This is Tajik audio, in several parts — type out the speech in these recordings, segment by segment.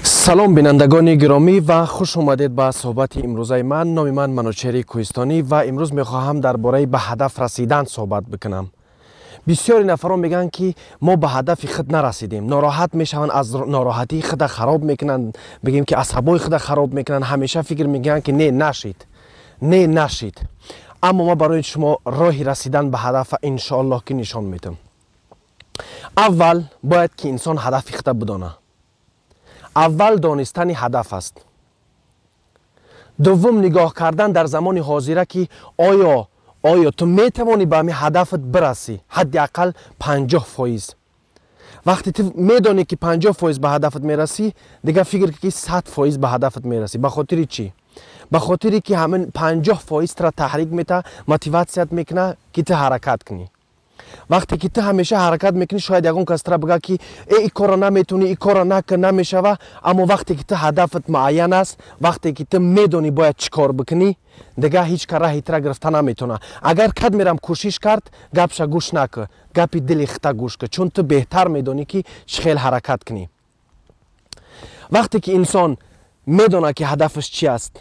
Салом, бинандагони гиромӣ, ва хуш омадед ба суҳбати имрӯзаи ман. Номи ман Манучери Кӯҳистонӣ ва имрӯз мехоҳам дар бораи ба ҳадаф расидан суҳбат бикунам. Бисёри нафарон мегӯянд, ки мо ба ҳадафи худ нарасидем, нороҳат мешаванд, аз нороҳатии худа хароб мекунанд, бигем ки асабои худа хароб мекунанд, ҳамеша фикр мекунанд, ки не нашид, не нашид. Аммо ман барои шумо роҳи расидан ба ҳадафа иншоаллоҳ ки нишон медиҳам. Аввал бояд ки инсон ҳадафи худа бидона. Аввал донистани ҳадаф аст. Дуввум, нигоҳ кардан дар замони ҳозира, ки оё ту метавонӣ ба ҳамин ҳадафат бирасӣ ҳадди ақал 50%. Вақте ту медонӣ, ки 50% ба ҳадафат мерасӣ, дигар фикр ки 100% ба ҳадафат мерасӣ. Ба хотири чӣ? Ба хотире ки ҳамин 50% тура таҳрик мета, мотиватсият мекуна, ки ту ҳаракат кунӣ. Вақте ки ту ҳамеша ҳаракат мекунӣ, шояд ягон кас тура бигӯяд, ки э, ин корро наметавонӣ, ин корро накун, намешава. Аммо вақте ки ту ҳадафат муайян аст, вақте ки ту медонӣ бояд чӣ кор бикунӣ, дигар ҳеҷ ка раҳи тура гирифта наметавона. Агар кад мерам кӯшиш кард, гапша гӯш накун, гапи дили хита гӯш кун, чун ту беҳтар медонӣ, ки чӣ хел ҳаракат кунӣ. Вақте ки инсон медонад, ки ҳадафаш чӣ аст,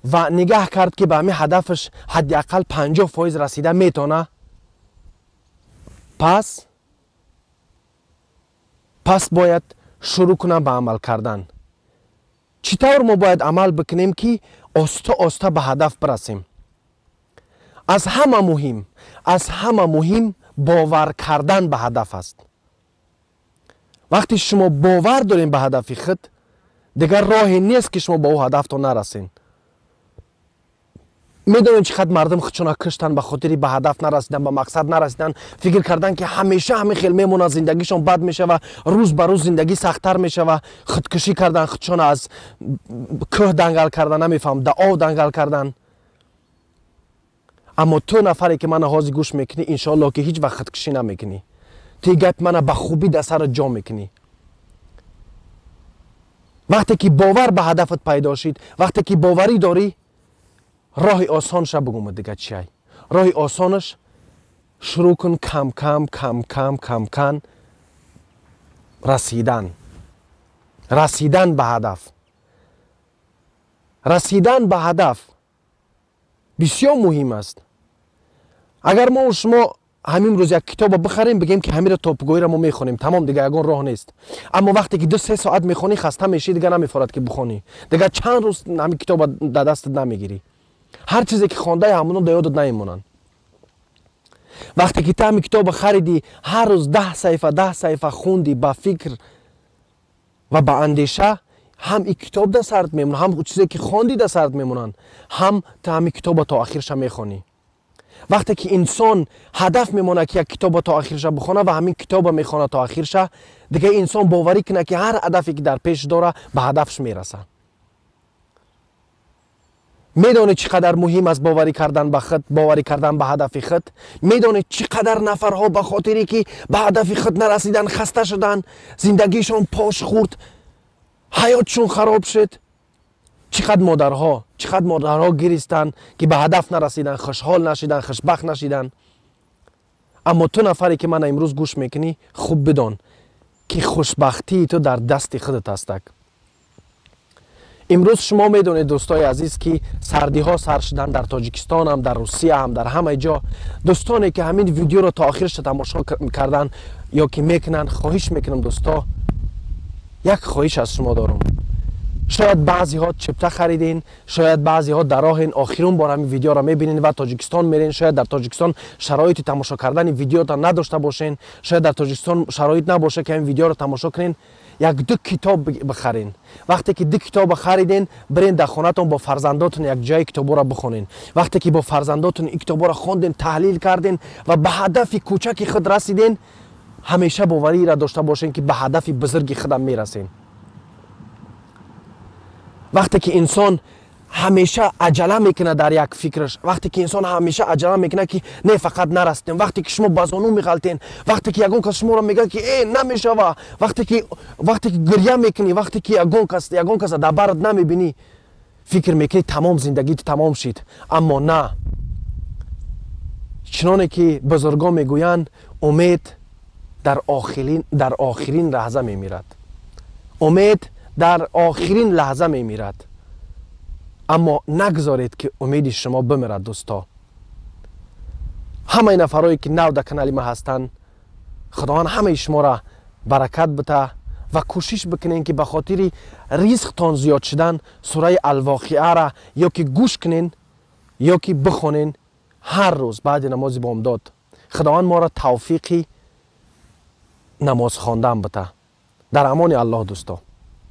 ва нигаҳ кард, ки ба ҳамин ҳадафаш ҳадди ақал 50% расида метавона, пас бояд шурӯъ кунам ба амал кардан. Чӣ тавр мо бояд амал бикунем, ки оста оста ба ҳадаф бирасем? Аз ҳама муҳим бовар кардан ба ҳадаф аст. Вақте шумо бовар дорем ба ҳадафи худ, дигар роҳе нест, ки шумо ба ӯ ҳадафтон нарасен. Медонед, чӣ қадр мардум худшона куштанд ба хотири ба ҳадаф нарасидан, ба мақсад нарасидан? Фикр кардан, ки ҳамеша ҳамин хел мемонад, зиндагишон бад мешава, рӯз ба рӯз зиндагӣ сахттар мешава. Худкушӣ кардан, худшона аз кӯҳ дангал кардан, намефаҳмам, да ов дангал кардан. Аммо ту нафаре, ки мана ҳозир гӯш мекунӣ, иншоаллоҳ ки ҳеҷ вақт худкушӣ намекунӣ. Ту гапи мана ба хубӣ дар сарат ҷо мекунӣ. Вақте ки бовар ба ҳадафат пайдо шид, вақте ки боварӣ дорӣ, роҳи осонша бугум. Дига чиай роҳи осонаш? Шурӯъ кун кам кам, кам кам, кам кам расидан ба ҳадаф. Расидан ба ҳадаф бисёр муҳим аст. Агар мо шумо ҳамин рӯз як китобо бихарем, бигем, ки ҳамира то погоҳира мо мехонем, тамом, дига ягон роҳ нест. Аммо вақте ки 2-3 соат мехонӣ, хаста мешӣ, дига намефорад, ки бихонӣ. Дига чанд рӯз ҳамин китоба дар дастат намегирӣ. Ҳар чизе ки хондаи, ҳамоно да ёдат намемонанд. Вақте ки ту ҳамин китобо харидӣ, ҳар рӯз 10 саҳифа, 10 саҳифа хунди, ба фикр ва ба андеша, ҳам ин китоб да сарат мемонад, ҳам чизе ки хондӣ да сарат мемонанд, ҳам ту ҳамин китобо то охирша мехонӣ. Вақте ки инсон ҳадаф мемонад, ки як китобо то охирша бихона, ва ҳамин китобо мехонад то охирша, дига инсон боварӣ кунад, ки ҳар ҳадафе ки дар пеш дора, ба ҳадафш мерасад. Медонед, чӣ қадар муҳим аст боварӣ кардан ба худ, боварӣ кардан ба ҳадафи худ? Медонед, чӣ қадар нафарҳо ба хотире ки ба ҳадафи худ нарасидан, хаста шуданд, зиндагишон пош хӯрд, ҳаётшон хароб шуд? Чӣ қадр модарҳо гиристанд, ки ба ҳадаф нарасиданд, хушҳол нашиданд, хушбахт нашиданд. Аммо ту нафаре, ки мана имрӯз гӯш мекунӣ, хуб бидон, ки хушбахтии ту дар дасти худат ҳастак. Имрӯз шумо медонед, дӯстои азиз, ки сардиҳо сар шуданд дар Тоҷикистонам, дар Русия ҳам, дар ҳамаи ҷо. Дӯстоне, ки ҳамин видеоро то охирша тамошо карданд ё ки мекунанд, хоҳиш мекунам, дӯсто, як хоҳиш аз шумо дорам. Шояд баъзеҳо чипта харидин, шояд баъзеҳо дар роҳен, охирун бор ҳамин видеоро мебинед ва Тоҷикистон мерен. Шояд дар Тоҷикистон шароити тамошо кардани видеота надошта бошен, шояд дар Тоҷикистон шароит набошад, ки ҳамин видеоро тамошо кунен. Як ду китоб бихарен. Вақте ки ду китоба хариден, бирен дар хонатон, бо фарзандотон як ҷои китоборо бихонен. Вақте ки бо фарзандотон ин китоборо хонден, таҳлил карден ва ба ҳадафи кӯчаки худ расиден, ҳамеша бовариро дошта бошен, ки ба ҳадафи бузурги худам мерасен. Вақте ки инсон ҳамеша аҷала мекунад дар як фикраш, вақте ки инсон ҳамеша аҷала мекунад, ки не, фақат нарасидем, вақте ки шумо ба зону меғалтен, вақте ки ягон кас шуморо мегӯяд, ки э, намешава, вақте ки гирья мекунӣ, вақте ки ягон каса дар барат намебинӣ, фикр мекунӣ, тамом, зиндагит тамом шид. Аммо на, чуноне ки бузургон мегӯянд, умед дар охирин лаҳза мемирад. Умед Дар охирин лаҳза мемирад. Аммо нагзоред, ки умеди шумо бимирад. Дӯсто, ҳамаи нафарое, ки нав дар канали ма ҳастанд, Худованд ҳамаи шуморо баракат бита ва кӯшиш бикунед, ки ба хотири ризқтон зиёд шудан сураи Алвоқиара ё ки гӯш кунен, ё ки бихонен ҳар рӯз баъди намози бомдод. Худованд моро тавфиқи намоз хондан бита. Дар амони Аллоҳ, дӯсто.